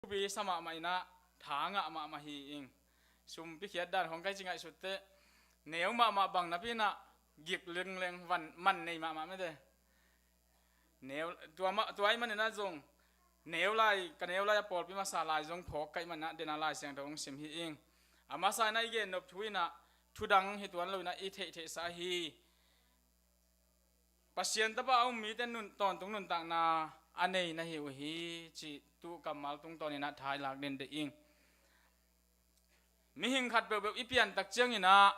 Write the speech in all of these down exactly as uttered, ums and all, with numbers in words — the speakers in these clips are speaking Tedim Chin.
Thupi sa mahmah inah, tha ngah mahmah hi ing. Sumpi khiat dan hong kai ci ngaihsut teh, neu mahmah bang napi inah, gik lengleng van man nei mahmah mete. Neu, tua mah, tua ahih maninah zong, neu lai, ka neu lai a pawlpi masa lai zong phawk ka hih maninah, dena Lai Siangtho hong sim hi ing. A masa inah i gen nop thu inah, thudang hi tuan lo inah, i theihtheihsa hi. Pasian tapa a um mite nun, tawntung nuntakna a nei na hi uh hi, cih tu kammal tungtawn inah tha i lak den deh ing. Mihing khat peuhpeuh i piantak cianginah,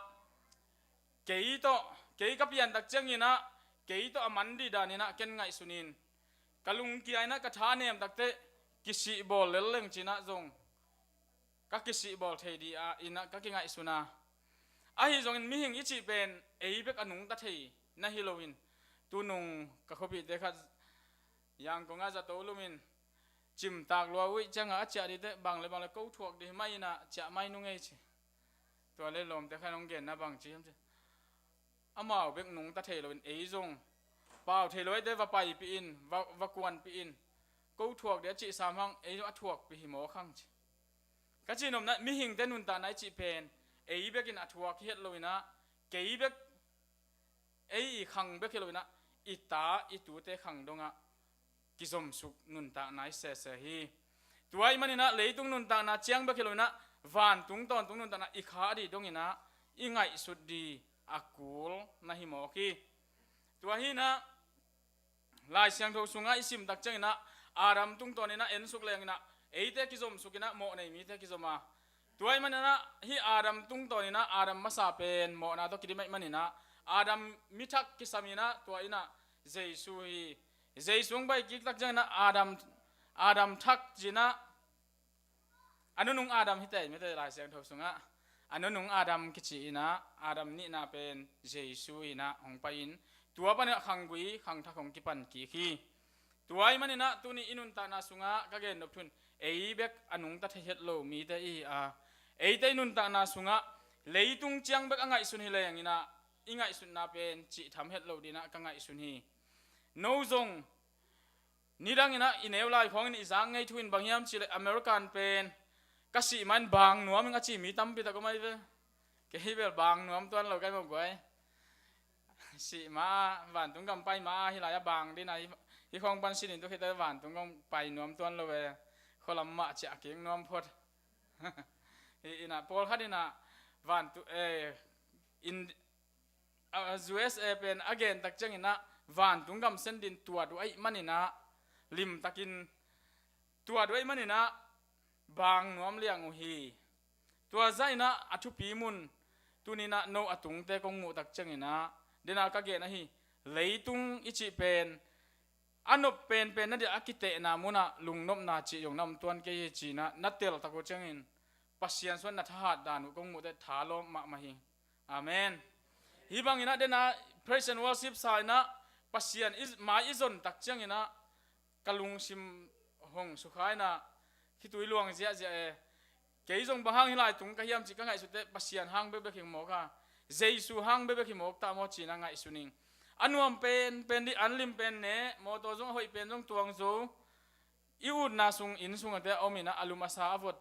kei tawh, kei ka piantak cianginah, kei tawh a man dih daninah ken ngaihsun in. Ka lungkia inah ka tha nemtak teh, kisihbawl lelleng cinah zong, ka kisihbawl thei dih ah inah ka kingaihsun a. Ahi zongin mihing i cih pen, ei bek a nungta thei na hi loin. Tunung ka khuapihte khat Yangon ah zato lumin, cimtak lua uh ih ciangah a ciah dih teh, bang le bang le ko thuak dih mah inah ciah mai nung ei ci. Tua le lawmte khat hong genna bang ci hiam ci. Amau bek nungta thei loin ei zong pau thei lo ahih teh va paipih in, va, va kuanpih in. Ko thuak dih a cih sam hang, ei zong a thuakpih hi mawk hang ci. Ka cihnopna, mihingte nuntakna i cih pen, ei bekin a thuak hi het lo inah, kei bek, ei i khang bek hi lo inah, i ta, i tute khang dongah kizomsuk nuntakna i sese hi. Tua ahih maninah leitung nuntakna ciang bek hi lo inah, vantung tawntung nuntakna i khah dih donginah, i ngaihsut dih a kul na hi mawk hi. Tua hi inah, Lai Siangtho sungah i simtak cianginah, Adam tungtawn inah ensuk lenginah, eite kizomsuk inah mawh nei mite kizom a. Tua ahih maninah hih Adam tungtawn inah, Adam masa pen mawhna tawh kidim ahih maninah, Adam mi thak kisam inah, tua inah Jesu hi. Jesu hong pai kiktak cianginah Adam, Adam thak cinah, a nunung Adam hi teh, mite Lai Siangtho sungah. A nunung Adam kici inah, Adam nihna pen Jesu inah hong pai in, tua panin a khanggui, khangthak hong kipan kik hi. Tua ahih maninah tuni i nuntakna sungah ka gen nop thu in, ei bek a nungta thei het lo mite i hi a. Eite i nuntakna sungah, leitung ciang bek a ngaihsun hi lenginah, i ngaihsutna pen cih tham het lo dinah ka ngaihsun hi. No zong, nidang inah i neu lai khawngin i zak ngei thu in bang hiam cih leh American pen, ka sih ma in bang nuam ing a ci mi tampi tak om ahi ve. Kei hi bel bang nuam tuan lo ka hi mawk guai. Sih ma, vantung gam pai ma, hi lai a bang dina, hi, hi khawng pan sih ding tu khit teh vantung gam pai nuam tuan lo ve. Khualam mah ciah kik nuam phot. Hi inah, pawlkhat inah, vantu, eh, in, a, U S A pen a gentak cianginah, vantung gam sen din tuat uh ahih maninah, limtakin tuat uh ahih maninah, bang nuam liang uh hi. Tua zah inah a thupi mun, tuninah no a tungte kong muhtak cianginah, dena ka gen ahi, leitung i cih pen, a nop penpen na dih a kitehna munah lungnopna cih zong na om tuan kei hi cinah, na teltak uh ciangin, Pasian suan na thahat dan uh kong muh teh tha lawm mahmah hi. Amen. Hih banginah dena praise and worship sa inah, Pasian i, mai i zontak cianginah, ka lungsim hong sukha inah, khitui luang ziahziah e. Kei zong bang hang hih lai tung ka hiam cih ka ngaihsut teh, Pasian hang bekbek hi mawk a, Jesu hang bekbek hi mawk ta maw cinah ngaihsun ing. A nuam penpen dih, an lim pen ne, mawtaw zong a hoih pen zong tuang zo. I utna sung, inn sung a te a om inah, a lum a sa a vot,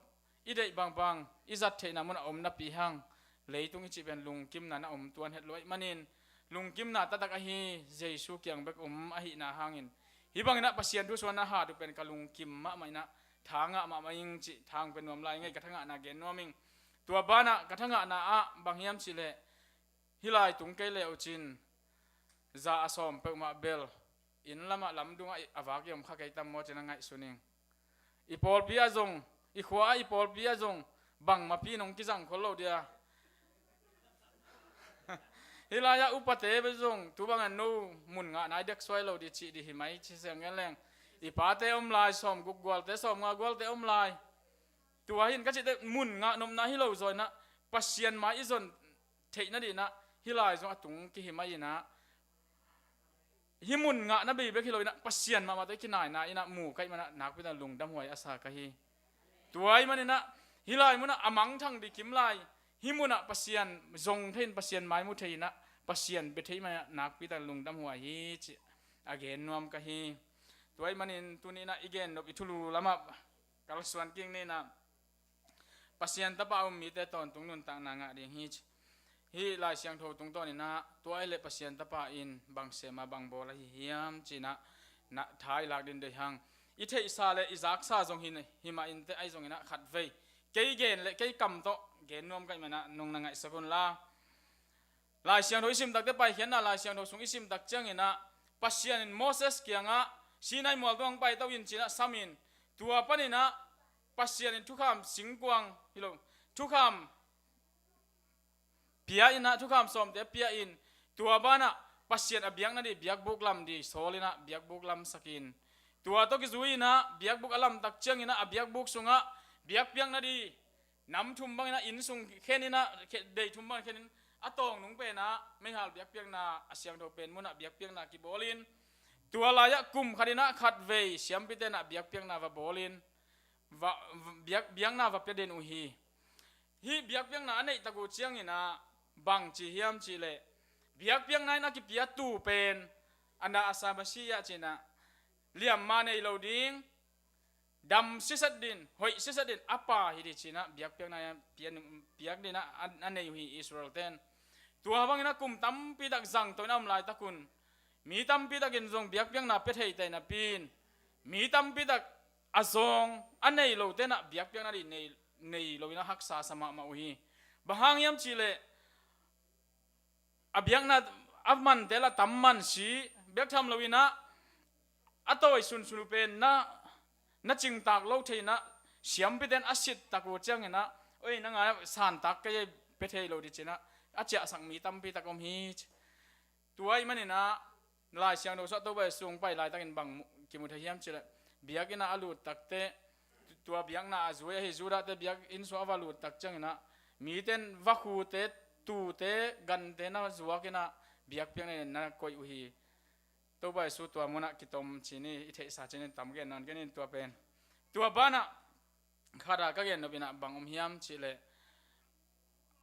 i deih bangbang i zat theihna mun a om napi hang, leitung i cih pen lungkimna na om tuan het lo ahih manin, lungkimna taktak ahi Jesu kiang bek om ahihna hangin, hih banginah Pasian thu suan a hat uh pen ka lungkim mahmah inah, tha ngah mahmah ing cih thang pen nuam lai ngei, ka thangahna gen nuam ing. Tua banah ka thangahna ah bang hiam cih leh, hih lai tung kei le uh cin, za a sawm peuhmah bel, inn lamah lamdungah a vak i om kha kei tam maw cinah ngaihsun ing. I pawlpi ah zong, i khua ah i pawlpi ah zong, bangmah pi nong kizang khol lo dia. Hih lai-ah upate bel zong, tu bangah no mun ngah nai dek suai lo di cih di hi mai ci siang gen leng. I pate om lai, sawm guk gualte, sawm nga gualte om lai. Tua hin ka cih teh mun ngah nopna hi lo zaw inah, Pasian mai i zon theih nadinah, hih lai zong a tung kihi mai inah, hih mun ngahna bei bek hi lo inah, Pasian mahmah tawh i kinaina inah mu ka hih manah nakpi tak lungdam huai a sa ka hi. Tua ahih maninah, hih lai munah a mangthang dih kim lai, hih munah Pasian zong thei in, Pasian mai mu thei inah, Pasian bia thei manah nakpi tak lungdam huai hi cih a gen nuam ka hi. Tua ahih manin tuni inah i gen nop i thulu lamah kalsuan kik ni in ah, Pasian tapa a um mite tawntung nuntakna ngah ding hi ci. Hih Lai Siangtho tungtawn in ah, tua ahih leh Pasian tapa in bang sem a, bang bawl ahi hiam ci in ah, na tha i lak ding deih hang. I theihsa le i zaksa zong hi, hi mah inteh, ahi zongin ah khatvei kei gen le kei kam tawh gen nuam ka hih manin ah nong na ngaihsak un la. Lai Siangtho i sim tak teh, Paikhiatna Lai Siangtho sung i sim tak ciangin ah, Pasian in Moses kiangah, Sinai mual tungah paito in ci in ah sam in, tua panin ah Pasian in thukham singkuang, hi lo, thukham pia in ah, thukham sawmte pia in, tua banah Pasian a biakna ding biakbuk lam ding sawl in ah, biakbuk lamsak in, tua tawh kizui in ah, biakbuk a lamtak ciangin ah, a biakbuk sungah biakpiakna ding nam thum bangin ah, inn sung khen in ah, khe-, dei thum bangin khen in, a tawng nung pen ah meihal biakpiakna, a siangtho pen munah biakpiakna kibawl in, tua lai-ah kum khat in ah khatvei siampite in ah biakpiakna va bawl in, va, biak, biakna va pia den uh hi. Hih biakpiakna a neih tak uh ciangin ah bang ci hiam cih leh, biakpiakna in a kipia tuu pen, a na a sa masiah ci in ah, liamma nei lo ding, dam siset ding, hoih siset ding a pa hi ding ci in ah, biakpiakna pia, piak ding in ah a, a nei uh hi Israel ten. Tua bangin ah kum tampi tak zangto in a om laitak un, mi tampi takin zong biakpiakna pia thei ta napi in, mi tampi tak a zawng a nei lote in ah biakpiakna ding nei, nei lo in ah haksa sa mahmah uh hi. Bang hang hiam cih leh, a biakna a mante la tam man si, bek tham lo in ah, a tawi sunsun uh pen na, na cingtak lo thei in ah, siampite in a sit tak uh ciangin ah, oi, nang a santak kei, pia thei lo ding ci in ah, a ciahsak mi tampi tak om hi ci. Tua ahih manin ah, Lai Siangtho sungah Topa Jesu hong pai laitakin bang mu-, kimu thei hiam cih leh, biakinn ah a lut tak teh, tua biakna a zui ahi Judahte biakinn sungah a va lut tak ciangin ah, mite in vakhute, tuute, gante na zuak in ah, biakpiakna ding na koih uh hi. Topa Jesu tua munah kitom ci ni, i theihsa ci ni, tam gen nawn kei ni tua pen. Tua banah khat a ka gen nop in ah bang om hiam cih leh,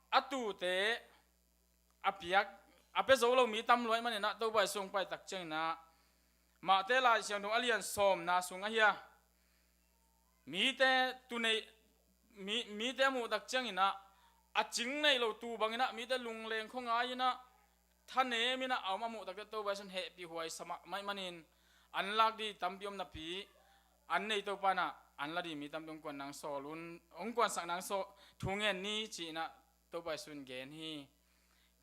a tuute a piak, a pia zo lo mi tam lua ahih manin ah, Topa Jesu hong pai tak ciangin ah, Mate Lai Siangtho a lian sawmna sung ahi a, mite tu nei, mi, mite a muh tak ciangin ah, a cing nei lo tuu bangin ah, mite lungleng khuangai in ah, thanem in ah a om a muh tak teh, Topa Jesu in hehpih huai sa mahmah ahih manin, an lak ding tampi om napi, an nei Topa in ah an la ding mi tampi hong kuan nang sawl un, hong kuansak nang sawl, thu ngen ni ci in ah Topa Jesu in gen hi.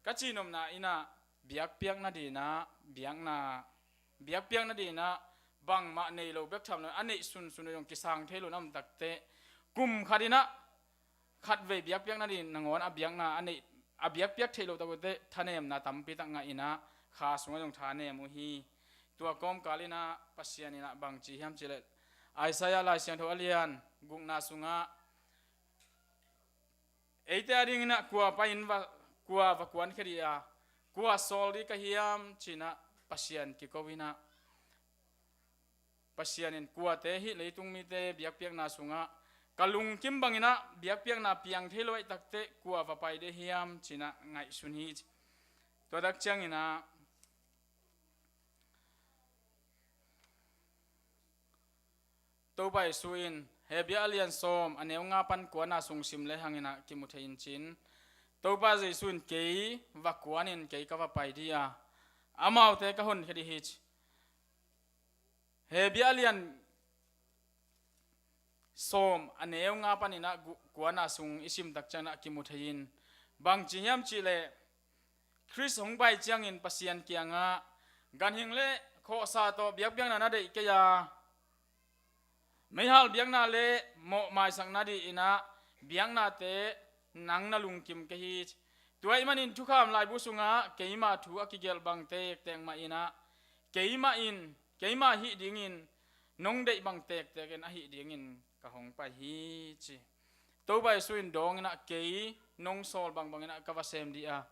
Ka cihnopna in ah, biakpiakna ding in ah, biakna, biakpiakna ding in ah, bangmah nei lo bek tham lo, a neih sunsun uh zong kisang thei lo na om tak teh, kum khat in ah khatvei biakpiakna ding nangawn a biakna a neih, a biakpiak theih loh tak uh teh, thanemna tampi tak ngah in ah, kha sungah zong thanem uh hi. Tua kawmkal in ah Pasian in ah bang ci hiam cih leh, Isaiah Lai Siangtho a lian gukna sungah, eite a dingin ah kua pai in va, kua va kuankhia ding a, kua sawl ding ka hiam ci in ah Pasian kiko in ah, Pasian in kuate hih leitung mite biakpiakna sungah, ka lungkim bangin ah biakpiakna piang thei lo ahih tak teh, kua va pai ding hiam ci in ah ngaihsun hi ci. Tua tak ciangin ah, Topa Jesu in, Hebrew a lian sawm, a neu nga pan kuana sung sim lehang in ah kimu thei in cin, Topa Jesu in, kei va kuan in, kei ka va pai ding a, amaute ka honkhia ding hi ci. Hebrew a lian sawm, a neu nga pan in ah gu-, kuana sung i sim tak ciangin ah kimu thei in, bang ci hiam cih leh, Khrist hong pai ciangin Pasian kiangah, ganhing le khawhsa tawh biakpiakna na deih kei a, meihal biakna le mawh maisakna ding in ah biaknate nang na lungkim kei hi. Tua ahih manin Thukham laibu sungah keima thu a kigelh bang tektek mah in ah, keimah in, keimah hih dingin, nong deih bang tektek in a hih dingin ka hong pai hi ci. Topa Jesu in dawng in ah, kei nong sawl bangbang in ah ka va sem ding a,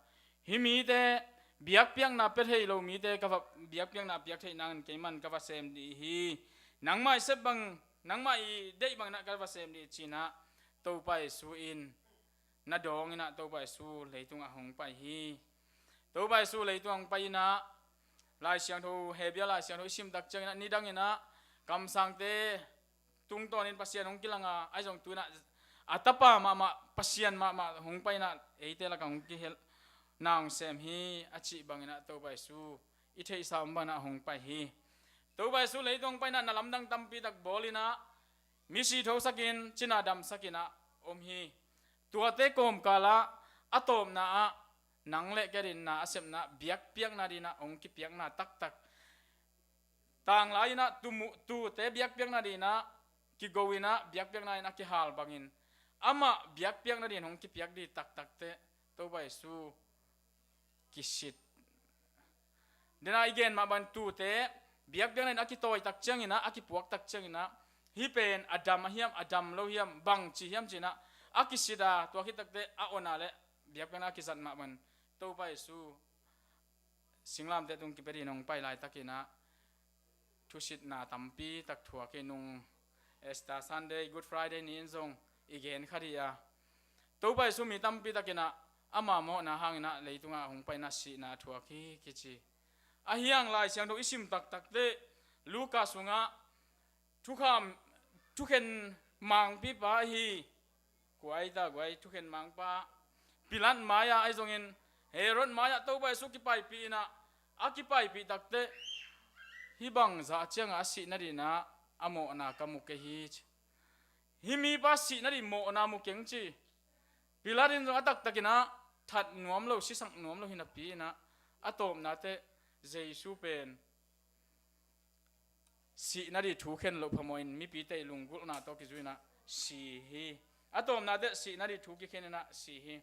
hih mite, biakpiakna pia thei lo mite ka va, biakpiakna piak theih nangin keiman ka va sem ding hi. Nangmah i sep bang, nangmah i deih bang in ah ka va sem ding ci in ah, Topa Jesu in na dawng in ah Topa Jesu leitungah hong pai hi. Topa Jesu leitungah hong pai in ah, Lai Siangtho, Hebrew Lai Siangtho i sim tak ciangin ah, nidang in ah kamsangte tungtawnin Pasian hong kilanga, ahi zong tu-inah a tapa mahmah, Pasian mahmah hong paina eite lakah hong kihelna hong sem hi a cih banginah Topa Jesu i theihsa om banginah hong pai hi. Topa Jesu leitung hong paina na lamdang tampitak bawlinah misi thosakin, cina damsakinah om hi. Tuate kawmkalah a tawpna ah nang le kei adingin na a sepna biakpiakna dinah hong kipiakna taktak, tanglai inah tumu, tuute biakpiakna dinah kigo inah biakpiakna in a kihal bangin amah biakpiakna din hong kipiak di taktakte Topa Jesu kisit. Dena i gen mah bang tuute biakpiakna in a kitawi tak cianginah, a kipuak tak cianginah, hih pen a dam a hiam, a dam lo hiam, bangci hiam cinah a kisit a, tua khit takte a ona le biakpiakna a kizat mah bang Topa Jesu singlamteh tung kipia din hong pai laitakinah thusitna tampi tak thuak hi. Nung Easter Sunday, Good Friday ni-in zong i gen kha dih a, Topa Jesu mi tampi takinah ama mawhna hanginah leitungah hong paina sihna a thuak hi kici. Ahi hang Lai Siangtho i sim taktakte Luka sungah thukham, thukhen mangpipa ahi, kuaita kuai thukhen mangpa Pilat mai-ah ahi zongin Herod mai-ah Topa Jesu kipaipih inah, a kipaipih takte hih bangzah ciangah a sihna dinah a mawhna ka mu kei hi ci. Hih mipa sihna dih mawhna mu keng ci. Pilat in zong a taktakinah that nuam lo, sisak nuam lo hi napi inah a tawpna teh Jesu pen sihna dih thu khen loh phamawhin mipite i lunggulhna tawh kizui inah si hi. A tawpna teh sihna dih thu kikhen inah si hi.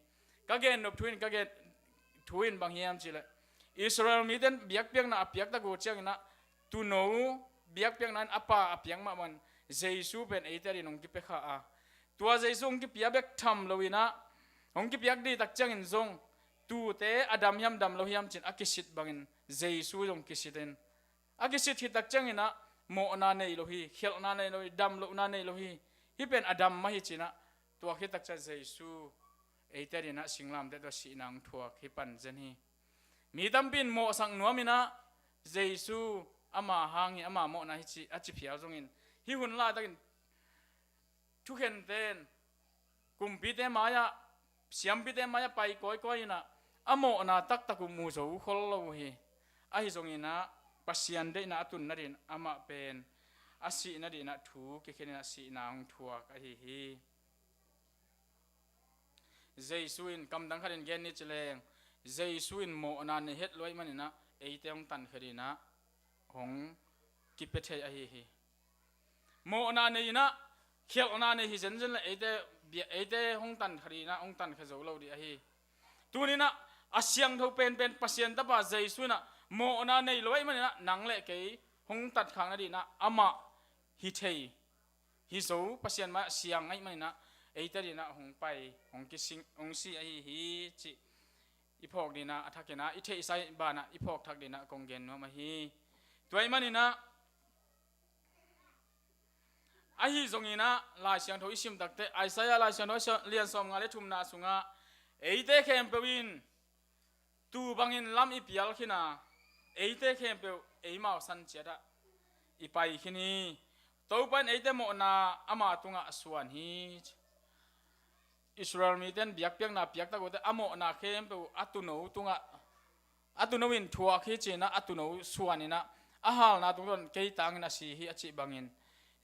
Ka gennop thu in, ka gen thu in bang hiam cihleh, Israel mite in biakpiakna a piak tak uh cianginah tuuno biakpiakna in a pa a piak mah bangin Jesu pen eite adin hong kipia kha a, tua Jesu hong kipia bek tham loinah hong kipiak dih tak ciangin zong tuute a dam hiam dam lo hiam cin a kisit bangin Jesu zong kisit in, a kisit khit tak cianginah mawhna nei lo hi, khialhna nei lo hi, damlohna nei lo hi. Hih pen a dam mah hi cinah, tua khit tak ciang Jesu eite adinah singlamteh tawh sihna hong thuak hi pan zen hi. Mi tampi in mawhsak nuam inah Jesu ama hang hi, ama mawhna hi ci, a ci phial zongin hih hun laitakin thukhente in kumpite mai-ah, siampite mai-ah pai kawikawi inah a mawhna taktak uh mu zo khol lo uh hi. Ahi zonginah Pasian deihna a tun nadin amah pen a sih nadinah thu kikhen inah sihna hong thuak ahi hi. Jesu in kamdang khatin gen ni ci leng, Jesu in mawhna nei het luai maninah eite hong tankhia dinah hong kipia thei ahi hi. Mawhna nei inah khialhna nei hi zenzen le eite, bia, eite hong tankhia dinah hong tankhia zo lo dih ahi. Tuninah a siangtho penpen Pasian tapa Jesu inah mawhna nei luai maninah nang le kei hong tankhia nadinah amah hi thei, hi zo, Pasian mai-ah siang ngaih maninah eite dinah hong pai, hong kising, hong si ahi hi cih i phawk dinah a thakinah i theihsa banah i phawk thak dinah kong gen nuam ahi. Tua ih maninah ahi zonginah Lai Siangtho i sim takte, Isaiah Lai Siangtho lian sawmnga le thumna sungah eite khempeuh in tuu bangin lam i pial khin a, eite khempeuh eimau san ciatah i pai khin hi. Topa in eite mawhna ama tungah a suan hi. Israel mite in biakpiakna piak tak uhte a mawhna khempeuh a tuuno tungah, a tuuno in thuak hi cinah a tuuno suaninah a halna tungtawn kei tangin a si hi a cih bangin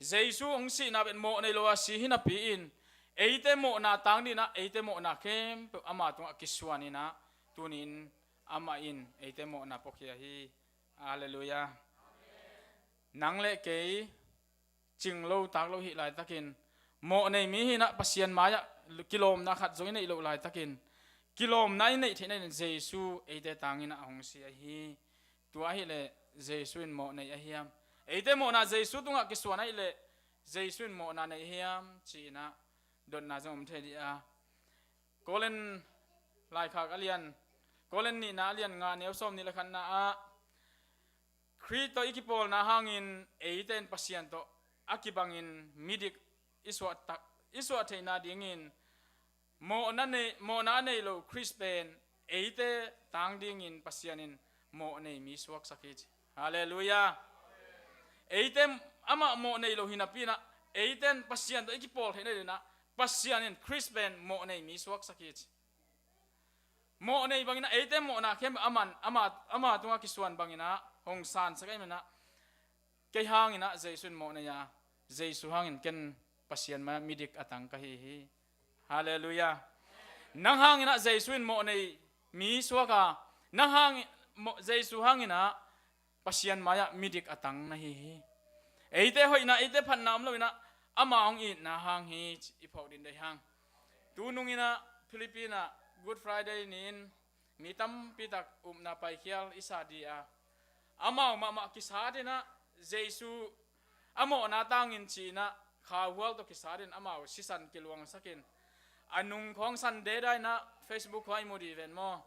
Jesu hong sihna pen mawh nei lo a si hi napi-in eite mawhna tang dinah eite mawhna khempeuh ama tungah kisuaninah tunin amah in eite mawhna puakhia hi. Halleluiah. Nang le kei cing lo tak lo hih laitakin, mawh nei mi hinah Pasian mai-ah kilawmna khat zong i neih loh laitakin, kilawmna i neih theihna in Jesu eite tanginah a hong si ahi. Tua ahileh Jesu in mawh nei ahiam? Eite mawhna Jesu tungah kisuan ahileh Jesu in mawhna nei hiam? Ci-inah dotna zong om thei dih a. Korin laikhak a lian, Korin nihna a lian nga neu sawm nih le khatna ah Khrih tawh i kipawlna hangin eite in Pasian tawh a kibangin midik i suah tak, i suah theihna dingin mawhna nei, mawhna a nei lo Khrih pen eite tang dingin Pasian in mawh nei mi suaksak hi ci. Halleluiah. Eite amah mawh nei lo hi napi-inah eite in Pasian tawh i kipawl theihna dinah Pasian in Khrist pen mawh nei mi suaksak hi ci. Mawh nei banginah eite mawhna khempeuh aman, ama, ama tungah kisuan banginah hong sansak ahih maninah, kei hanginah Jesu in mawh nei a, Jesu hangin ken Pasian mai-ah midik a tang ka hi hi. Halleluiah. Nang hanginah Jesu in mawh nei mi suak a, nang hang, mawh, Jesu hanginah Pasian mai-ah midik a tang na hi hi. Eite hoihna, eite phatna om loinah ama hong itna hang hi ci i phawk ding deih hang. Tununginah Philippines ah Good Friday ni-in mi tampi tak upna paikhial i sa dih a, amau mahmah kisat inah Jesu a mawhna tangin ci-inah khauhual tawh kisat in amau sisan kiluangsakin, a nung khawng Sunday dainah Facebook khawng i mu dih ven maw?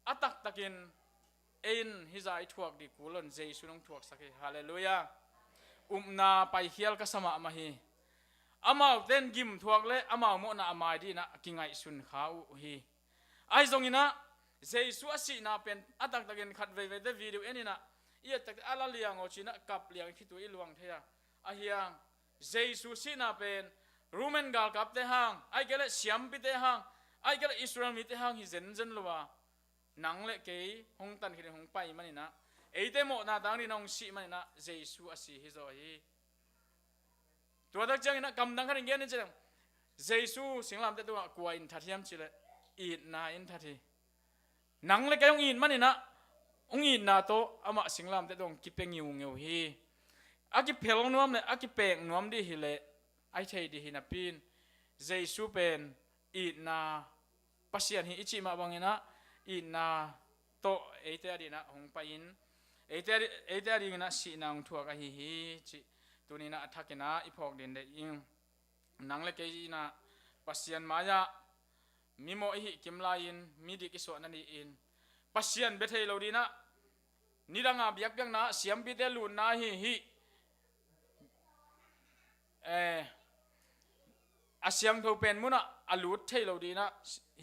A taktakin ei in hizah i thuak dih kul lo-in Jesu in hong thuaksak hi. Halleluiah. Upna paikhial ka sa mahmah hi. Amaute in gim thuak le amau mawhna a mai dinah kingaihsun kha uh hi. Ahi zonginah Jesu a sihna pen a taktakin khat veiveite video en inah i et takte a la liang aw cinah kap liang i khit uh i luang thei a. Ahi hang Jesu sihna pen Roman galkapte hang, ahih kei leh siampite hang, ahih kei leh Israel mite hang hi zenzen lo a, nang le kei hong tan khin hong pai maninah, eite mawhna tang dinah hong sih maninah Jesu a si hi zaw hi. Tua tak cianginah kamdang khat in gen in ci leng, Jesu singlamteh tungah kua in that hiam ci leh, itna in that hi. Nang le kei hong it maninah, hong itna tawh amah singlamteh tungah hong kipia ngiungeu hi. A kiphel nuam le a kipek nuam dih hileh a hi thei dih hi napi-in, Jesu pen itna, Pasian hi i cih mah banginah itna tawh eite a dinah hong pai-in, eite a di-, eite a dinginah sihna hong thuak ahi hi cih tuninah a thakinah i phawk ding deih ing. Nang le kei inah Pasian mai-ah mimawh i hih kim lai-in midik i suah nadih in Pasian bia thei lo dinah nidanga biakpiakna siampite lutna ahi hih, eh, a siangtho pen munah a lut thei lo dinah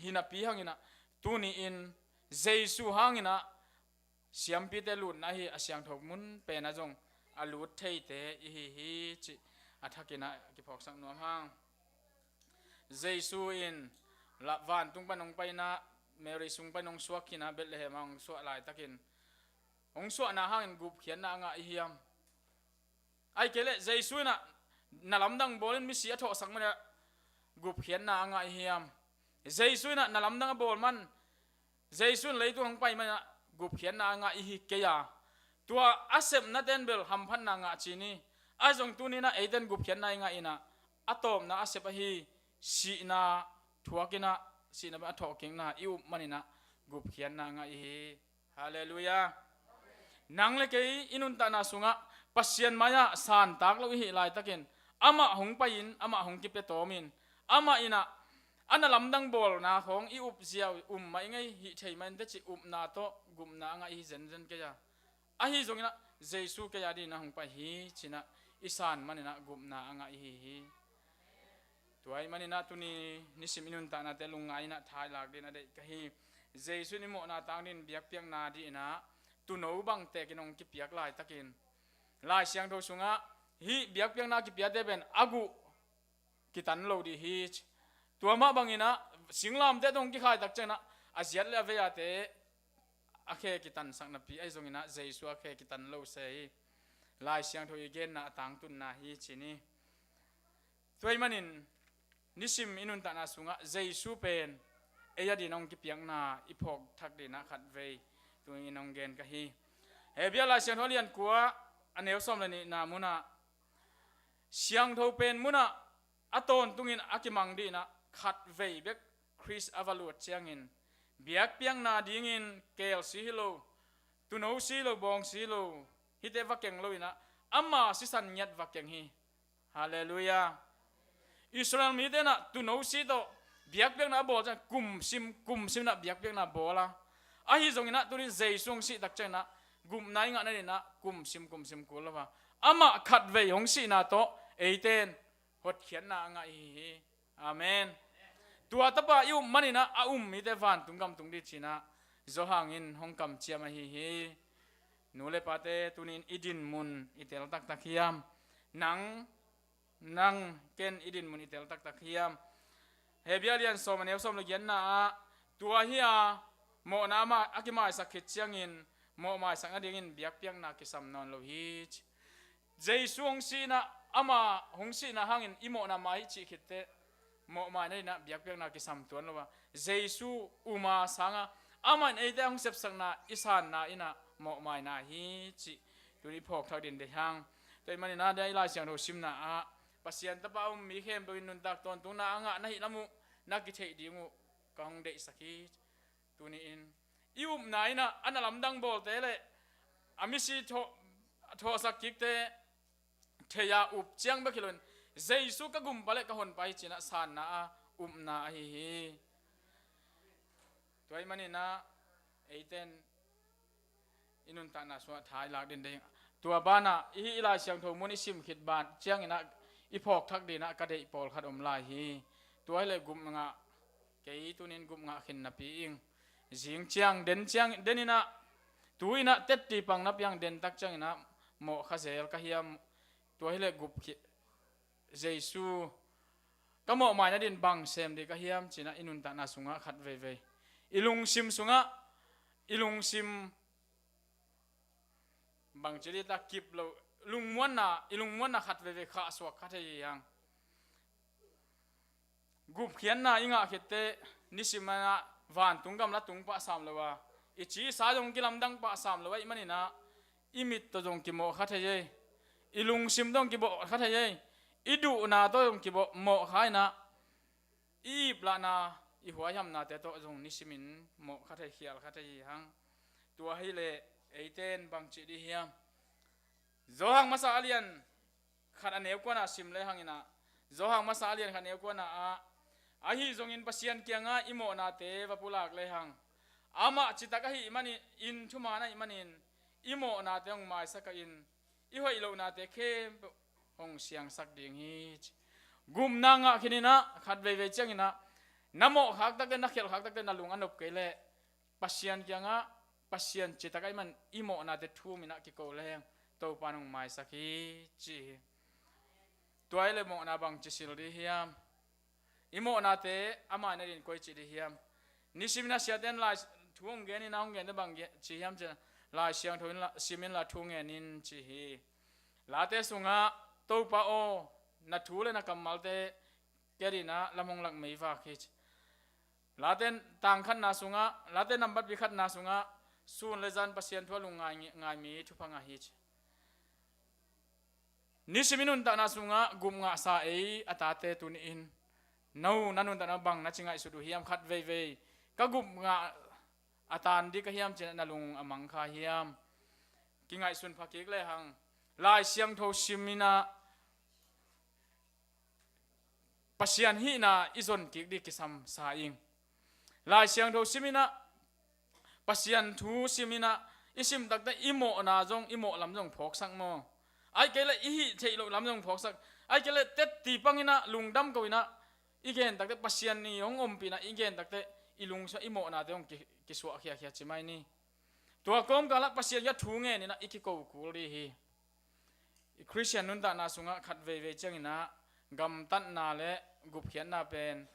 hi napi hanginah tuni-in Jesu hanginah siampite lutna ahi a siangtho mun penah zong a lut theite i hi hi cih a thakinah kiphawksak nuam hang. Jesu in la-, vantung pan hong painah Mary sung pan hong suak khinah Bethlehem ah hong suah laitakin hong suahna hangin gupkhiatna a ngah i hiam? Ahih kei leh Jesu inah na lamdang bawlin misi a thawhsak maninah gupkhiatna a ngah i hiam? Jesu inah na lamdang a bawl man, Jesu in leitung hong pai maninah gupkhiatna a ngah i hi kei a, tua a sepna ten bel hamphatna ngah ci ni. Ahi zong tuninah eite in gupkhiatna i ngah inah a tawpna a sep ahi sihna thuakinah, sihna pen a thawhkikna i up maninah gupkhiatna a ngah i hi. Halleluiah. Nang le kei i nuntakna sungah Pasian mai-ah santak lo i hih laitakin amah hong pai-in, amah hong kipia tawmin, amah inah a na lamdang bawlna khawng i up ziau um mah i ngei hih thei mah inteh cih upna tawh gupna a ngah i hi zenzen kei a. Ahi zonginah Jesu kei a dinah hong pai hi cinah i san maninah gupna a ngah i hi hi. Tua ahih maninah tuni nisim i nuntaknate lungngai inah thailak dinah deih ka hi. Jesu in i mawhna tang din biakpiakna dinah tuuno bangtekin hong kipiak laitakin Lai Siangtho sungah hih biakpiakna kipiate pen a guh kitan lo dih hi ci. Tua mah banginah singlamteh tawh hong kikhaitak cianginah a ziat le a veiate a khe kitansak napi ahi zonginah Jesu a khe kitan lo se hi. Lai Siangtho i genna a tangtunna hi ci ni. Tua ahih manin nisim i nuntakna sungah Jesu pen ei a dinah hong kipiakna i phawk thak dinah khatvei tuni-in hong gen ka hi. Hebru Lai Siangtho a lian kua a neu sawm le nihna munah siangtho pen munah a tawntungin a kimang dinah khatvei bek Khrist a va luat ciangin biakpiakna dingin keel si hi lo, tuuno si lo, bawng si lo, hihte va keng loinah ama sisan ngiat va keng hi. Halleluiah. Israel mite inah tuuno si tawh biakpiakna a bawl ciang kumsim, kumsim inah biakpiakna bawl a. Ahi zonginah tunin Jesu hong sih tak cianginah gupna i ngah nadinah kumsim, kumsim kul lo a. Amah khatvei hong sihna tawh eite in hotkhiatna a ngah i hi hi. Amen. Tua tapa i up maninah a um mite vantung gam tung dih cinah Johan in hong kamciam ahi hi. Nu le pate tunin i dinmun i tel taktak hiam? Nang nang ken i dinmun i tel taktak hiam? Hebru a lian sawm a neu sawm le giatna ah, tua hi a, mawhna amah a kimaisak khit ciangin mawh maisak nadingin biakpiakna kisam nawn lo hi ci. Jesu hong sihna, ama hong sihna hangin i mawhna mai hi cih khitteh mawh mai nadinah biakpiakna kisam tuan lo a, Jesu um a sanga amah in eite hong sepsakna i sanna innah mawh maina hi cih tuni i phawk thak ding deih hang. Tua ahih maninah dia i Lai Siangtho simna ah Pasian tapa a um mi khempeuh in nuntak tawntungna a ngah na hih lam uh na kitheih ding uh ka hong deihsak hi. Tuni-in i upna innah a na lamdang bawlte le a misi thawh, thawhsak kikte thei-a up ciang bek hi loin Jesu ka gumpa le ka honpa hi cinah sanna a upna ahi hi. Tua ahih maninah eiten i nuntakna sungah tha i lak ding deih hang. Tua banah i hih i Lai Siangtho mun i sim khit ban cianginah i phawk thak dinah ka deih pawlkhat om lai hi. Tua hileh gupngah, kei tunin gupngah khin napi ing. Zing ciang den ciang deninah tu innah tetti pang napi ang den tak cianginah mawh kha zel ka hiam? Tua hileh gup khit Jesu ka mawh mai nadin bang sem dih ka hiam cinah i nuntakna sungah khat veivei i lungsim sungah i lungsim bangci dih ta kip lo, lungmuanna, i lungmuanna khat veivei khahsuak kha thei hi hang. Gupkhiatna i ngah khitteh nisim manah vantung gamla tung pah sam lo a, i ci i sa zong kilamdang pah sam lo ahih maninah i mit tawh zong kimawh kha thei ei. I lungsim tawh zong kimawh kha thei ei. I duhna tawh zong kimawh, mawh kha inah i iplahna, i huaihamnate tawh zong nisimin mawh kha thei, khial kha thei hi hang. Tua hileh eiten bangci dih hiam? Johan masa a lian khat a neu kuana sim lehang inah, Johan masa a lian khat a neu kuana ah, ahi zongin Pasian kiangah i mawhnate va pulak lehang, amah citak ahih manin, thuman ahih manin i mawhnate hong maisak a in, i hoih lohnate khempeuh hong siangsak ding hi ci. Gupna ngah khin inah khat veivei cianginah na mawh khak takte, na khialh khak takte na lung a nop kei leh Pasian kiangah, Pasian citak ahih man i mawhnate thum inah kiko leng Topa in hong maisak hi ci hi. Tua hileh mawhna bangci sil dih hiam? I mawhnate a mai nadin koici dih hiam? Nisimin a siate in Lai thu hong gen inah, hong gente bang ci hiam ci, Lai Siangtho in la, simin la thu ngen in ci hi. Late sungah Topa aw, na thu le na kammalte ka dinah lam hong lak meivak hi ci. Late tang khatna sungah, Late nambat pi khatna sungah sun le zan Pasian thu a lung ngai, ngai mi thupha ngah hi ci. Nisim i nuntakna sungah gupngahsa ei a tate tuni-in no na nuntakna bang na ci ngaihsut uh hiam? Khat veivei ka gupngah a tan dih ka hiam cinah na lung a mang kha hiam? Kingaihsun pha kik lehang Lai Siangtho sim inah Pasian hihna i zon kik dih kisam sa ing. Lai Siangtho sim inah, Pasian thu sim inah, i sim takte i mawhna zong, i mawh lam zong phawksak maw? Ahih kei leh i hih theih loh lam zong phawksak. Ahih kei leh tetti pang inah lungdam ko inah i gen takte, Pasian i hong ompihna i gen takte i lungsim i mawhnate hong ki, kisuah khiakhia ci mai ni. Tua kawmkalah Pasian kiang thu ngen inah i kiko kul dih hi. I Khristian nuntakna sungah khat veivei cianginah gamtatna le gupkhiatna pen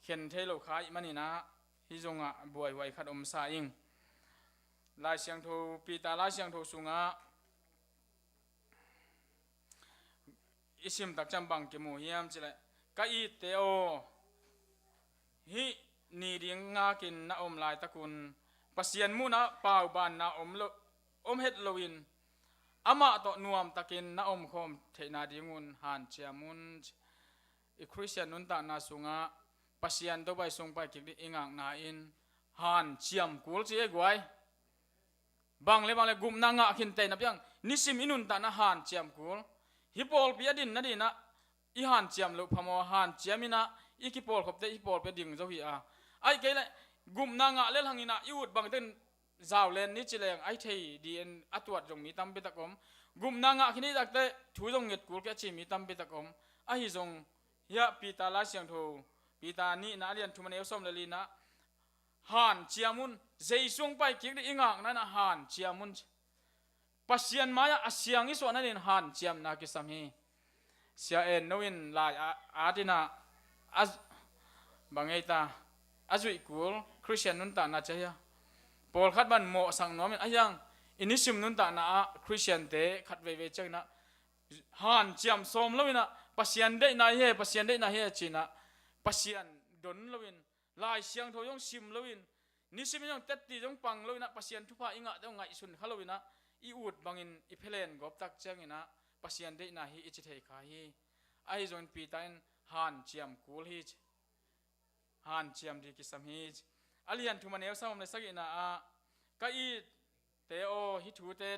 khen thei lo kha ahih maninah hih zongah buaihuai khat om sa ing. Lai Siangtho, Peter Lai Siangtho sungah i sim tak ciang bang kimu hiam cileh, ka itte aw, hih ni ding ngakin na om laitakun Pasian muhnah paubanna om lo, om het loin amah tawh nuamtakin na omkhawm theihna dingun hanciam un. I Khristian nuntakna sungah Pasian Topa i sungpai kik dih i ngakna in hanciam kul ci e guai. Bang le bang le gupna ngah khin tei na piang nisim i nuntakna hanciam kul. Hih pawlpi a din nadinah i hanciam loh phamawh a, hanciam inah i kipawlkhopte hih pawlpi a ding zo hi a. Ahih kei leh gupna ngah lel hanginah i ut bangten zau len ni ci leng ahi thei dih in a tuat zong mi tampi tak om. Gupna ngah khin i takte thu zong nget kul kei a ci mi tampi tak om. Ahi zong hiah Peter Lai Siangtho, Peter nihna a lian thum a neu sawm le linah hanciam un. Jesu hong pai kik dih i ngakna inah hanciam un. Pasian mai-ah a siang i suahna dingin hanciamna kisam hi. Sia En No in lai a, at in ah, a, bang ei ta, a zuih kul Khristian nuntakna ci a hia. Pawlkhat bang mawhsak nuam in, a hiang, i nisim nuntakna ah Khristiante khat veivei ciangin ah hanciam sawm lo in ah, Pasian deihna hi e, Pasian deihna hi e ci in ah, Pasian don lo in, Lai Siangtho zong sim lo in, nisim in zong tetti zong pang lo in ah, Pasian thupha i ngahte zong ngaihsun kha lo in ah, i ut bangin i phelen gawp tak ciangin ah, Pasian deihna hi i ci thei kha hi. Ahi zongin Peter in hanciam kul hi ci. Hanciam ding kisam hi ci. A lian thum a neu sawm le sagihna ah, ka itte aw, hih thute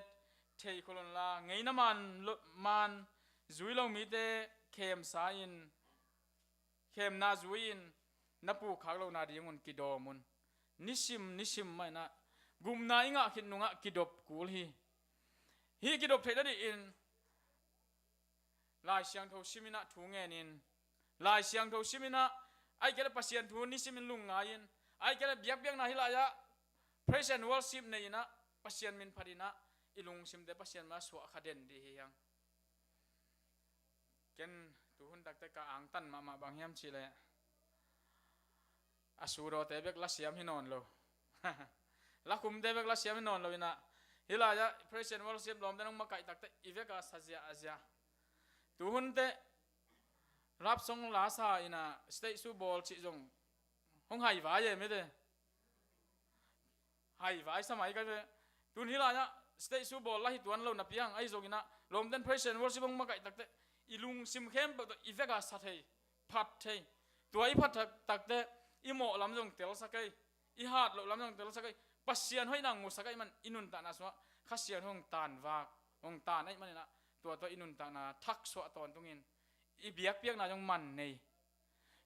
thei khol un la, ngeina man lo, man zui lo mite khemsa in, khemna zui in, na pukkhak lohna dingun kidawm un. Nisim, nisim mah in ah, gupna i ngah khit nungah kidop kul hi. Hih kidop theih nadingin, Lai Siangtho sim in ah, thu ngen in, Lai Siangtho sim in ah, ahih kei leh Pasian thu nisimin lungngai in, ahih kei leh biakpiakna hih lai-ah praise and worship nei in ah, Pasian min phat in ah, i lungsimte Pasian mai-ah suah kha den ding hi hang. Ken tuhun takte ka angtan mahmah bang hiam cih leh, a sudawte bek lasiam hi nawn lo. Lakhumte bek lasiam hi nawn lo in ah, hih lai-ah praise and worship lawmte nong makaih takte i vek a sa ziahziah. Tuhun teh love song la sa in ah stage show bawl cih zong hong haivai e mite. Haivai sa mai ka ve. Tun hih lai-ah stage show bawl la hi tuan lo napi hang, ahi zongin ah lawmten praise and worship hong makaih takte i lungsim khempeuh tawh i vek a sa thei, phat thei. Tua i phat tak, takte i mawh lam zong telsak ei, i hat loh lam zong telsak ei. Pasian hoihna musak ahih man i nuntakna sungah Kha Siangtho hong tanvak, hong tan ahih manin ah, tua tawh i nuntakna thaksuah tawntungin i biakpiakna zong man nei.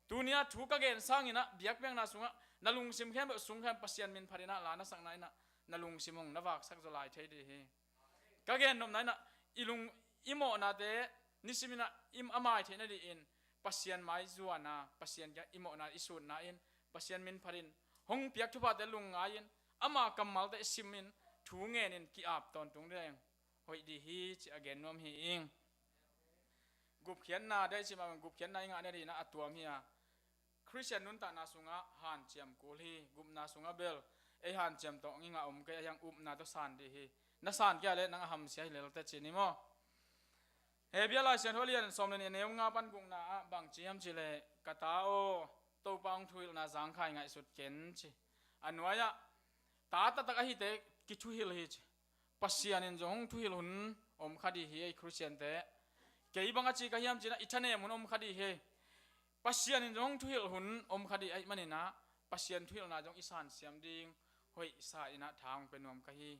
Tuni-ah thu ka gen sangin ah biakpiakna sungah na lungsim khempeuh sungkham Pasian min phat in ah la na sakna in ah, na lungsim hong na vaksak zaw lai thei ding hi. Ka gen nopna in ah, i lung, i mawhnate nisimin ah i, a mai theih nadingin Pasian mai zuan a, Pasian kiang i mawhna i sutna in, Pasian min phat in, hong piak thuphate lungngai in, ama kammalte simin, thu ngenin ki-ap tawntung ding hoih ding hi ci a gen nuam hi ing. Gupkhiatna dei ci mah bang, gupkhiatna i ngah nadingin ah a tuam hi a. Khristian nuntakna sungah hanciam kul hi. Gupna sungah bel ei hanciam tawh i ngah om kei, a hiang upna tawh san ding hi. Na san kei a leh nang a hamsia hi lelte ci ni maw. Hebru Lai Siangtho a lian sawm le nih a neu nga pan gukna ah bang ci hiam cih leh, ka ta aw, Topa hong thuhilhna zangkhai ngaihsut ken ci. A nuai-ah ta taktak ahite kithuhilh hi ci. Pasian in zong hong thuhilh hun om kha ding hi ei Khristiante. Kei bang a ci ka hiam cih leh i thanem hun om kha ding hi. Pasian in zong hong thuhilh hun om kha ding ahih manin ah, Pasian thuhilhna zong i sansiam ding hoih sa in ah tha hong pia nuam ka hi.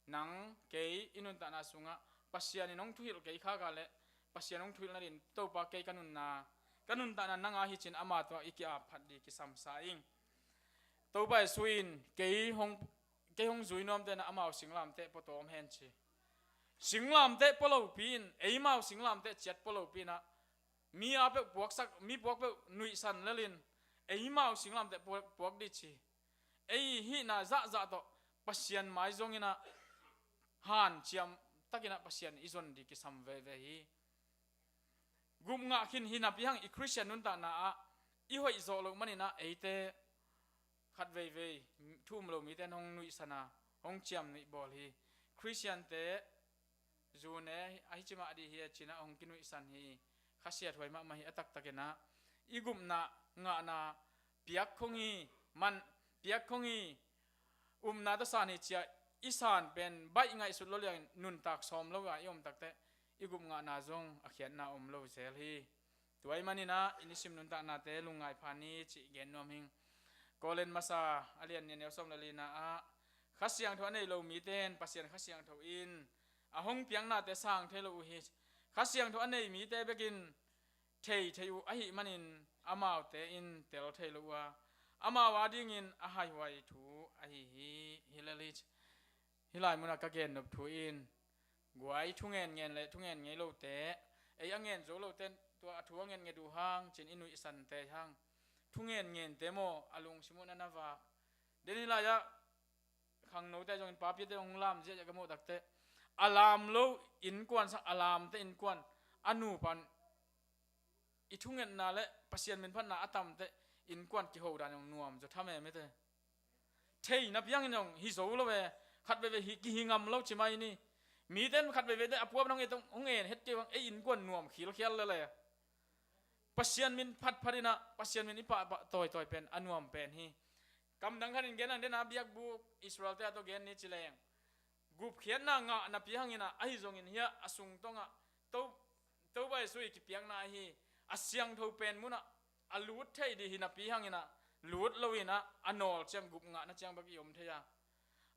Nang kei i nuntakna sungah Pasian in hong thuhilh kei khak a leh, Pasian hong thuhilh nadingin Topa kei ka nunna, ka nuntakna nang a hi ci-in ama tawh i ki-ap phat ding kisam sa ing. Topa Jesu in kei hong, kei hong zui nuamte in ah amau singlamteh pua tawm hen ci. Singlamteh pua lopi in, eimau singlamteh ciat pua lopi in ah, mi a peuh puaksak, mi puak peuh nuihsan lel in, eimau singlamteh puak, puak ding ci. Ei hihna zahzah tawh Pasian mai zongin ah hanciam takin ah Pasian i zon ding kisam veve hi. Gup ngah khin hi napi hang i Khristian nuntakna ah i hoih zawh loh manin ah eite khat veivei thu um lo mite in hong nuihsan a, hong ciamnuih bawl hi. Khristiante zu ne ahi ci mah ding hi a ci-in ah hong kinuihsan hi. Khasiathuai mahmah hi a taktakin ah. I gupna ngahna piak khong hi, man piak khong hi, upna tawh san hi ci-a i san pen baih ngaihsut lo liangin nuntak sawm lo a i om takteh i gup ngahna zong a khiatna om lo zel hi. Tua ahih manin ah i nisim nuntaknate lungngai pha ni cih gen nuam hing. Korin masa a lian nih a neu sawm le lina ah, Kha Siangtho a nei lo mite in Pasian Kha Siangtho in a hong piaknate sang thei lo uh hi. Kha Siangtho a nei mite bekin thei thei uh ahih manin amaute in tel thei lo uh a, amau adingin a haihuai thu ahi hi, hi lel hi. Hih lai munah ka gennop thu in, guai thu ngen ngen le thu ngen ngei lote, ei a ngen zo lote, tua a thu a ngen nget uh hang ci-in i nuihsante hang, thu ngen ngente maw a lungsim uh na na vak. Den hih lai-ah khangnote zongin papiate zong hong lam ziahziah ka muh takteh, a lam lo innkuan sang a lamte innkuan a nupa in i thungetna le Pasian minphatna a tamteh innkuan kiho dan zong nuam zaw tham e mite. Thei napi hangin zong hi zo lo e. Khat veivei hi kihi ngam lo ci mai ni. Mite in khat veivei teh a puap nang e tong hong en het kei bang ei innkuan nuam khilkhial lel e. Pasian min phatphat in ah, Pasian min i pahpah tawitawi pen a nuam pen hi. Kamdang khat in gen ang, den a biakbuk Israel-te a tawh gen ni ci leng, gupkhiatna ngah napi hangin ah, ahi zongin hiah a sungtawng ah To, Topa Jesu i kipiakna ahi, a siangtho pen mun ah a lut thei ding hi napi hangin ah, lut lo in ah, a nawl ciang gup ngahna ciang bek i om thei a.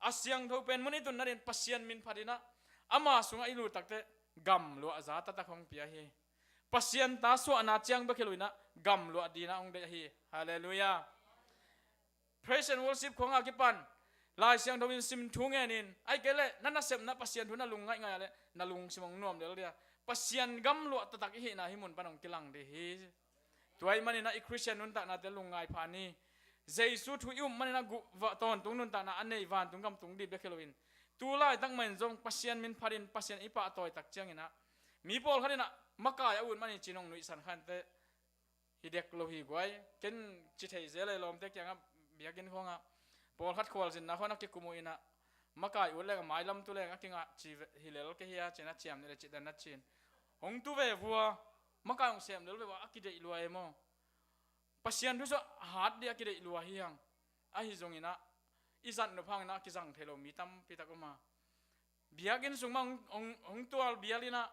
A siangtho pen mun i tun nadingin Pasian min phat in ah, ama sungah i lut takteh gamluah za taktak hong pia hi. Pasian ta suahna ciang bek hi lo in ah, gamluah ding in ah hong deih hi. Halleluiah. Praise and worship khawng a kipan Lai Siangtho in sim thu ngen in, ahih kei leh na nasepna Pasian thu na lung ngaihngaih a leh na lungsim hong nuam lel ding a, Pasian gamluah taktak i hihna hih mun pan hong kilang ding hi. Tua ahih manin ah i Khristian nuntaknate lungngai pha ni. Jesu thu i up manin ah guh va tawntung nuntakna a nei vantung gam tung ding bek hi lo in, tu laitak mah in zong Pasian min phat in Pasian i pahtawi tak ciangin ah, mi pawlkhat in ah makai a ut man hi ci-in hong nuihsan kha inteh, hi dek lo hi guai. Ken ci thei zel e, lawmte kiangah biakinn khawngah pawlkhat khualzinna khawng a kikum uh in ah, makai ut leng a mailam tu leng a kingah ci ve-, hi lel kei hi a ci-in a ciam nih le cih dan a ci-in hong tu ve vua, makai hong sem lel ve vua, a kideih lua e maw. Pasian thu sua hat ding a kideih lua hi hang. Ahi zongin ah i zat nop hangin ah a kizang thei lo mi tampi tak om a. Biakinn sung mah hong, hong, hong tual bial in ah,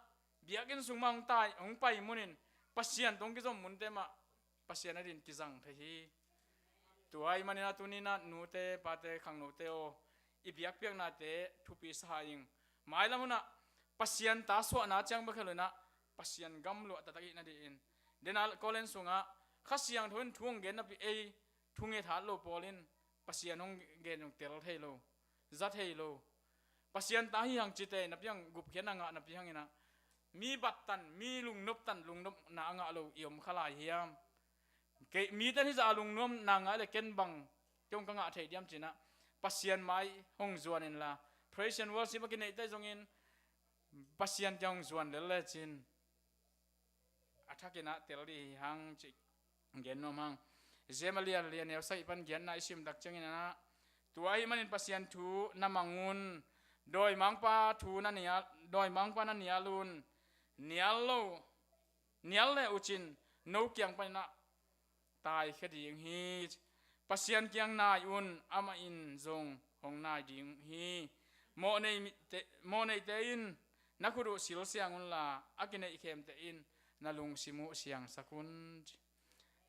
biakinn sung mah hong tai, hong pai munin, Pasian tawh hong kizom munte mah Pasian adingin kizang thei hi. Tua ahih manin ah tuni-in ah nute, pate, khangnote aw, i biakpiaknate thupi sa ing. Mailam hun ah Pasian ta suahna ciang bek hi lo in ah, Pasian gamluah taktak i hih nadingin. Den a Korin sungah Kha Siangtho in thu hong gen napi ei thunget hat lo pawl in Pasian hong gen zong tel thei lo, za thei lo. Pasian ta hi hang cite napi hang, gupkhiatna ngah napi hangin ah, mi battan, mi lungnoptan, lungnopna a ngah lo i om kha lai hiam? Kei, mite in hih zah a lungnuamna ngah leh ken bang, kei hong ka ngah thei diam ci-in ah, Pasian mai hong zuan inla, praise and worship a kineihte zongin Pasian kiang hong zuan lel lecin a thakin ah tel ding hi hang cih gen nuam hang. James a lian li, a neu sagih pan giatna i sim tak ciangin ah, tua ahih manin Pasian thu na mang un, dawimangpa thu na nial, dawimangpa na nial un, nial lo, nial le uh cin no kiang panin ah taikhia ding hi. Pasian kiang nai un, amah in zong hong nai ding hi. Mawh nei te, mawh neite in na khut uh sil siang unla, a kineihkhemte in na lungsim uh siangsak un.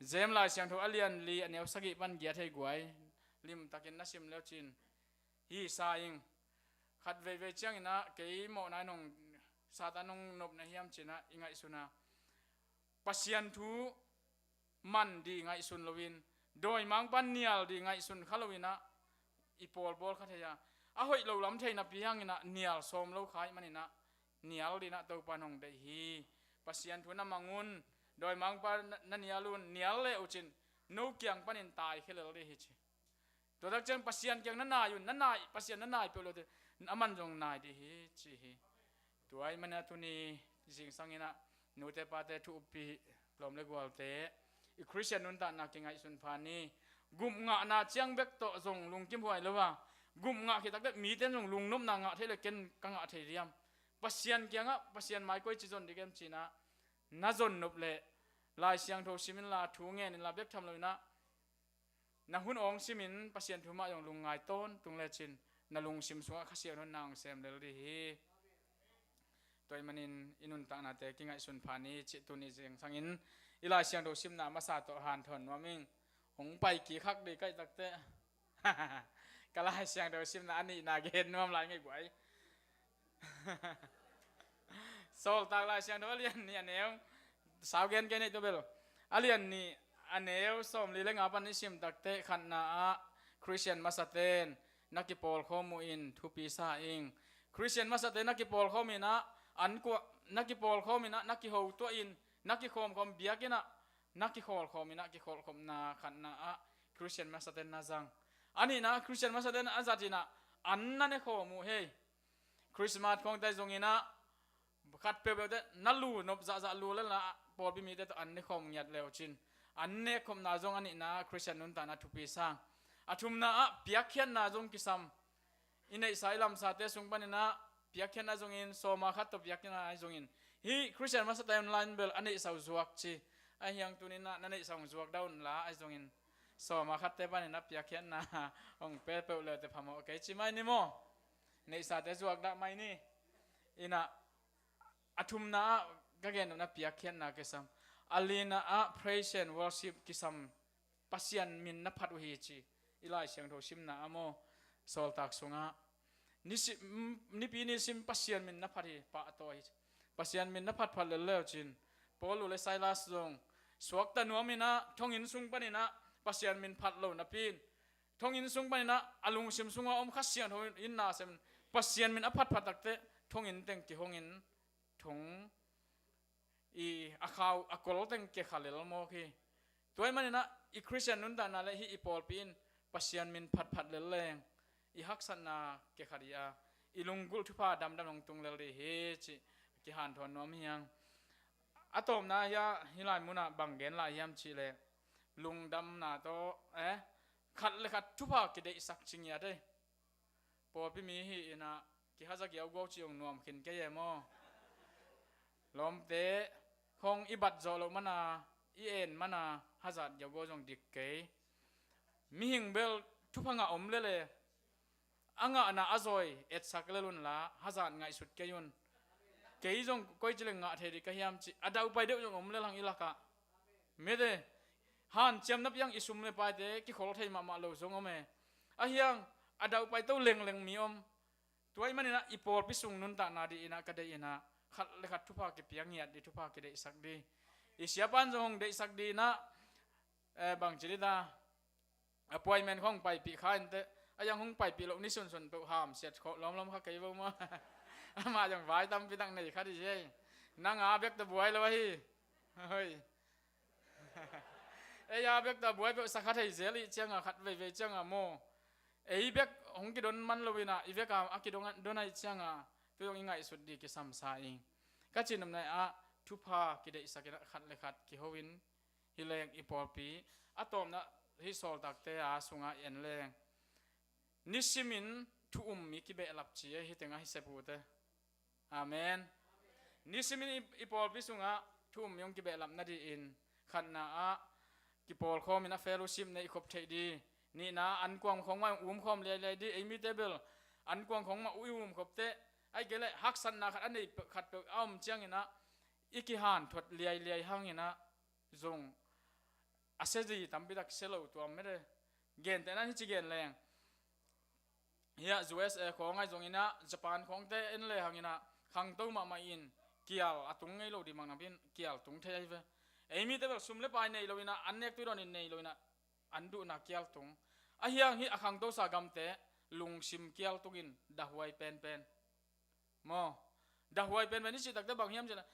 James Lai Siangtho a lian li, a neu sagih pan giat hi guai. Limtakin na sim le uh cin hi sa ing. Khat veivei ciangin ah kei mawhna in hong, Satan hong nopna hiam ci-in ah i ngaihsun a, Pasian thu man ding ngaihsun loin, dawimangpa nial ding ngaihsun kha loin ah i pawlbawl kha thei a, a hoih lo lam thei napi hangin ah nial sawm lo kha ahih manin ah nial ding in ah Topa in hong deih hi. Pasian thu na mang un, dawimangpa na, na nial un, nial le uh cin no kiang panin taikhia lel ding hi ci. Tua tak ciang Pasian kiang na nai un, na nai, Pasian na nai peuh lote, aman zong nai ding hi ci hi. Tua ahih manin ah tuni zingsangin ah nute pate thu uppi, lawm le gualte, i Khristian nuntakna kingaihsun pha ni. Gup ngahna ciang bek tawh zong lungkim huai lo a, gup ngah khit takteh mite in zong lungnopna ngah thei leh ken ka ngah thei diam? Pasian kiangah, Pasian mai koici zon ding hiam ci-in ah na zon nop leh, Lai Siangtho sim inla, thu ngen inla, bek tham loin ah na hun awng simin Pasian thu mah zong lungngai tawntung lecin, na lungsim sungah Kha Siangtho in na hong sem lel ding hi. Tua ahih manin i nuntaknate kingaihsun pha ni cih tuni zingsangin i Lai Siangtho simna masa tawh hanthawn nuam ing. Hong pai kik khak ding ka hih takteh ka Lai Siangtho simna a nihna gen nuam lai ngei guai. Sawltak Lai Siangtho a lian nih, a neu, sau gen kei nih tua bel. A lian nih, a neu sawmli le nga pan i sim takteh, khatna ah Khristian masate'n na kipawlkhawm uh in thupi sa ing. Khristian masate'n na kipawlkhawm in ah, an kuah, na kipawlkhawm in ah, na kiho tuah in, na kikhawmkhawm biakinn ah, na kikhawlkhawm in ah, kikhawlkhawmna khatna ah Khristian masate'n na zang. A nihna ah Khristian masate'n a zat in ah, an na nekhawm uh hei. Christmas khawngte zong in ah, khat peuhpeuhte na lu nop zahzah lu lel in ah, pawlpi mite tawh an ne khawm ngiat le uh cin, an nek khopna zong a nihna Khristian nuntakna thupi sang. A thumna ah piakkhiatna zong kisam. I neihsa i lamsate sung panin ah piakkhiatna zongin, sawma khat tawh piakkhiatna ahi zongin, hih Khristian masate online bel a neihsa uh zuak ci. Ahi hang tuni-in ah na neihsa hong zuak dah un la, ahi zongin sawma khatte panin ah piakkhiatna hong pe peuh le uh teh phamawh kei ci mai ni maw. Neihsate zuak dah mai ni. In ah, a thumna ah ka gen nopna piakkhiatna kisam. A lina ah praise and worship kisam. Pasian min na phat uh hi ci. I Lai Siangtho simna ah maw, Sawltak sungah, nisim, nipi nisim Pasian min na phat hi, pahtawi hi ci. Pasian min na phatphat lel le uh cin, Paul uh le Silas zong suakta nuam in ah, thonginn sung panin ah Pasian min phat lo napi in, thonginn sung panin ah a lungsim sungah om Kha Siangtho in na sem in, Pasian min a phatphat takteh thonginn teng kihong in, thong i a khau a kol teng kiakha lel mawk hi. Tua ahih manin ah i Khristian nuntakna le hih i pawlpi in Pasian min phatphat lel leng i haksatna kiakha ding a, i lunggulh thupha damdam hong tung lel ding hi cih kihanthawn nuam hi hang. A tawpna hiah hih lai munah bang gen lai hiam cih leh, lungdamna tawh, eh, khat le khat thupha kideihsak ci ngiat ei. Pawlpi mi hi in ah kihaza giaugiau cih hong nuam khin kei e maw. Lawmte khawng i bat zawh loh mana, i en mana hazat giaugiau zong dik kei. Mihing bel thupha ngah om lel e, a ngahna a zawi etsak lel un la, hazat ngaihsut kei un. Kei zong koici leng ngah thei ding ka hiam cih a daupai deuh zong om lel hang i lakah. Mite, hanciam napi hang i sum le paite kikhol thei mahmah lo zong om e. Ahi hang a daupai to lengleng mi om. Tua ahih manin ah i pawlpi sung nuntakna ding in ah ka deih in ah, khat le khat thupha kipia ngiat ding, thupha kideihsak ding. I siapa in zong hong deihsak ding in ah, eh, bangci ding ta, appointment khawng paipih kha inteh, a yang hong paipih loh ni sunsun peuh hamsiat khawh lawmlawm kha kei vo maw. Amah zong vai tampi tak nei kha ding hi ei. Nang a bek tawh buai lo ahi. Hoi. Ei a bek tawh buai peuh sa kha thei zel ih ciangah, khat veivei ciangah maw. Ei bek hong kidon man lo in ah, i vek a a kidon, don ahih ciangah, tu zong i ngaihsut ding kisam sa ing. Ka cih nopna ah thupha kideihsak in ah khat le khat kiho in, hi leng i pawlpi, a tawpna hih Sawltakte a sungah i en leng, nisimin thu um mi kibehlap ci ei, hih tengah hi sep uh teh. Amen. Nisimin i, i pawlpi sungah thu um mi hong kibehlap nadingin, khatna ah kipawlkhawm in ah fellowship nei khop theih ding. Nihna, ankuang khawng mah umkhawm liailiai ding. Ei mite bel ankuang khawng mah i umkhop teh, ahih kei leh haksatna khat a nei khat peuh a om ciangin ah i kihanthawn liailiai hangin ah zong a sia zi tampi tak sia lo tuam mete. Gentehna in hih ci gen leng, hiah U S A khawng ahi zongin ah, Japan khawngte en le hangin ah, khangto mahmah in kial a tung ngei lo ding bang napi in kial tung thei ahi ve. Ei mite bel sum le pai nei lo in ah, an nek tui dawn in nei lo in ah, an duhna kial tung. Ahi hang hih a khangtosa gamte lungsim kial tungin dahuai penpen. Maw, dahuai penpen i cih takteh bang hiam cih leh,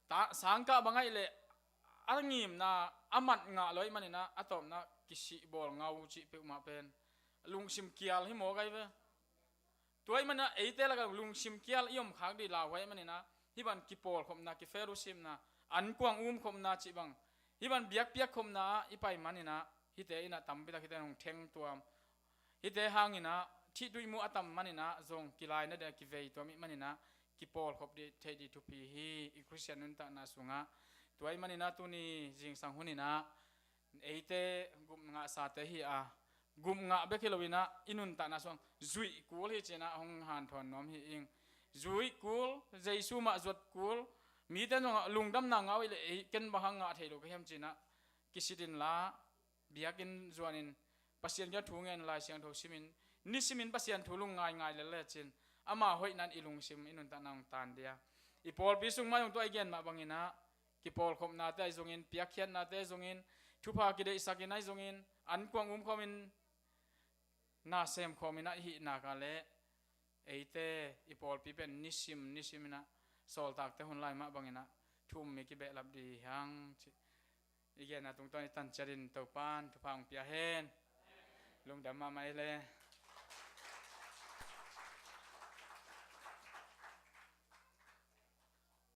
ta, sangkah bang ahih leh a ngimna a mat ngah lo ahih manin ah, a tawpna kisih bawl ngau cih peuhmah pen lungsim kial hi mawk ahi ve. Tua ahih manin ah eite lakah lungsim kial i om khak ding lauhuai ahih manin ah, hih bang kipawlkhopna, kifellowshipna, ankuang umkhopna cih bang, hih bang biakpiak khopna ah i pai manin ah, hihte in ah tampi tak hihte in hong theng tuam. Hihte hangin ah thih tuih muh a tam manin ah zong kilaina ding a kivei tuam ih manin ah, kipawlkhop ding, theih ding thupi hi i Khristian nuntakna sungah. Tua ahih manin ah tuni zingsang hun in ah eite gup ngahsate hi a, gup ngah bek hi lo in ah i nuntakna sungah zuih kul hi ci-in ah hong hanthawn nuam hi ing. Zuih kul, Jesu mah zuat kul. Mite in zong lungdamna ngah uh leh ei ken bang hang ngah thei lo ka hiam ci-in ah kisit inla, biakinn zuanin, Pasian kiang thu ngen, Lai Siangtho simin, nisimin Pasian thu lungngai ngai lel lecin, ama hoihna in i lungsim i nuntakna hong tan ding a. I pawlpi sung mah zong tua i gen mah bangin ah, kipawlkhopnate ahi zongin, piakkhiatnate ahi zongin, thupha kideihsak in ahi zongin, ankuang umkhawmin, na semkhawmin ah i hih nak leh, eite i pawlpi pen nisim, nisim in ah, Sawltakte hun lai mah bangin ah, thu um mi kibehlap ding hi hang cih i genna tungtawn i tan ciat in Topa'n thupha hong pia hen. Lungdam mahmah ei le.